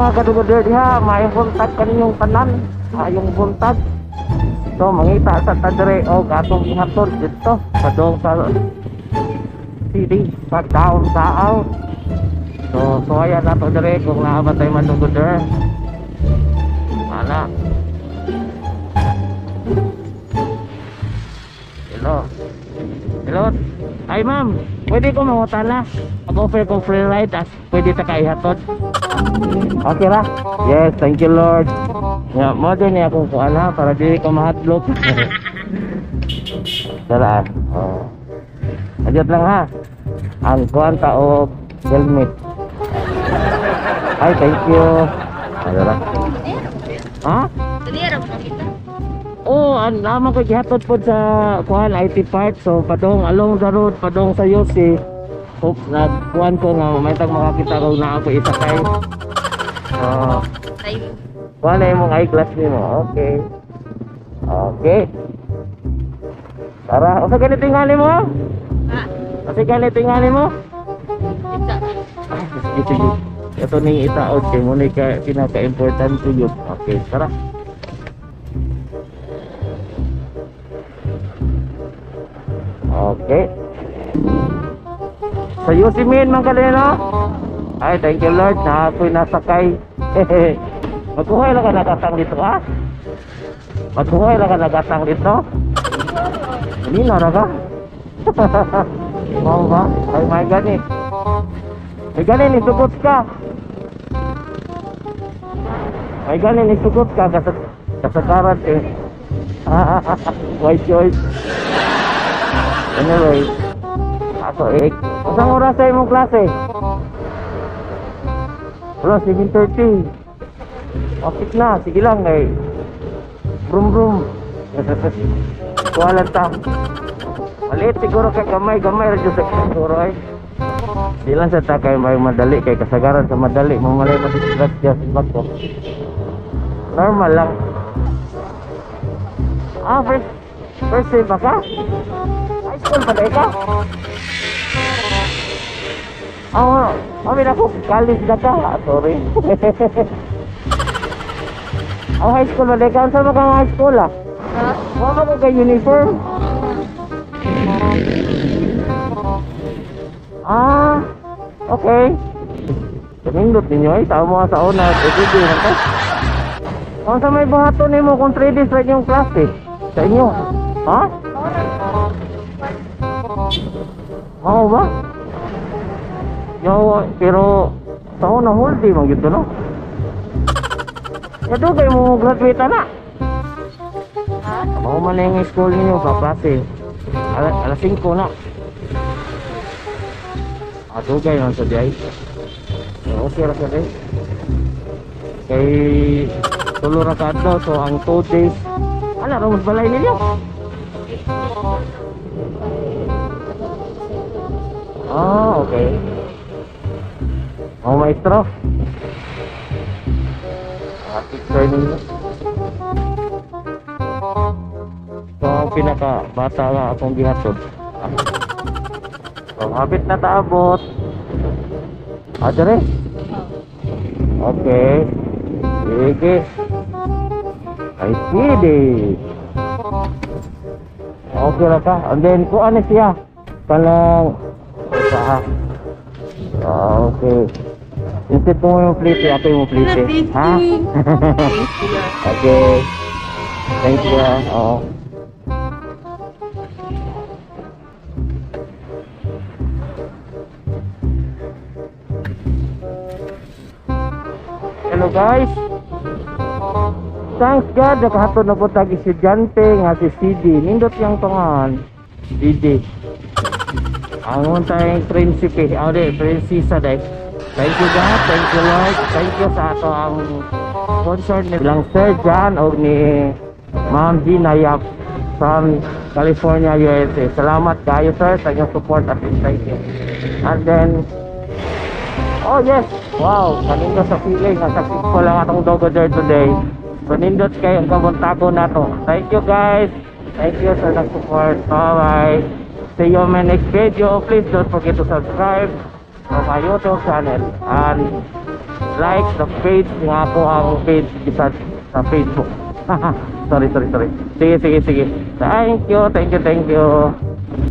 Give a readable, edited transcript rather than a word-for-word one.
Mga kadugoder diha, maayong buntag kaninyong tanan, maayong buntag. So mangita sa ta dire og atong ihatod didto padung sa city, sa down Daaw. So suwayan nato dire kung naa ba tay madugoder. Ana. Hello. Hello. Ay ma'am, pwede ko mangutana? Mag-offer ko free ride as pwede ta ka ihatod. Okay ra? Yes, thank you, Lord. Ya, mo din niya akong kuan ha para dili ka mahadlok. Tara. Oh. Adjot lang ha. Ang kuan ta og helmet. Ay, thank you. Ano ra? Ha? Oo, oh, an naman ko gihatod pod sa kuan IT part. So padong along the road, padong sa UC. Hope na kuan ko nga may tag makakita ko na ako isakay. So, kuan na imong eyeglass nimo. Okay. Okay. Tara, usa gani tingali mo? Ha? Usa gani tingali mo? Ita. Ay, sige, sige. Ito ning itaod kay mo ni ka pinaka-importante yun. Okay, tara. Okay. Sa Yusimin man ka din, no? Ay, thank you, Lord, na ako'y nasakay. Magkuhay lang ka nagatang dito, ah? Magkuhay lang ka nagatang dito? Hindi na ka? Mau ba? Ay, may gani. May gani, nisugot ka. May gani, nisugot ka. Kasagaran eh. Why choice? Anyway, ako eh. Isang oras sa imong klase? Wala, 7:30. Okay na, sige lang eh. Brum brum. Kuha lang ta. Maliit siguro kay gamay, gamay ra jud sa siguro ay. Di lang sa ta kay may madali kay kasagaran sa madali mamalay madisgrasya sa bako. Normal lang. Ah, first day ba ka? High school ba ka? Ah, amin ako, college na ka. Ah, sorry. Oh, high school ba ka? Saan ba ka high school ah? Ha? Wala ba kay uniform? Ah, okay. Kanindot ninyo ay, tama sa una, everyday man ka. Kung sa may buhaton nimo kung 3 days right yung klase sa inyo. Ha? Mao ba? Yo, pero sa una whole day man gyud to, no? Kadugay mo graduate na. Ha? Mao man na yung school ninyo ba klase? Alas 5 na. Ah, dugay man sa diay. Okay ra sa diay. Kay tulo ra ka adlaw, so ang 2 days ala ra mas balay ninyo. Ah, okay. Oh, maestro. Ah, picture ninyo. So, ang pinaka bata nga akong gihatod. Ah. So, hapit na taabot. Ah, dire. Okay. Sige. Ay, sige. Okay ra ka. And then, kung ano siya? Kanang, sa ha. Ah, okay. Instead mo yung plate, ako yung plate. Ha? Okay. Thank you. Ah. Oo. Hello guys. Thanks God, nakahatod na po tag estudyante nga si CD. Nindot yang pangan. CD. Ang tayong prinsipe, ah, di, prinsesa dai. Thank you God, thank you Lord, thank you sa ato ang sponsor ni lang Sir John o ni Ma'am Gina Yap from California, USA. Salamat kayo sir sa inyong support at thank you. And then, oh yes, wow, kanindot sa feeling, ang successful lang atong dogoder today. So nindot kayo ang kabuntago nato. Thank you guys. Thank you sa nag-support. Bye-bye. See you on my next video. Please don't forget to subscribe to my YouTube channel and Like the page nga ako ang page isa sa Facebook. Sorry, sorry, sorry. Sige, sige, sige. Thank you, thank you, thank you.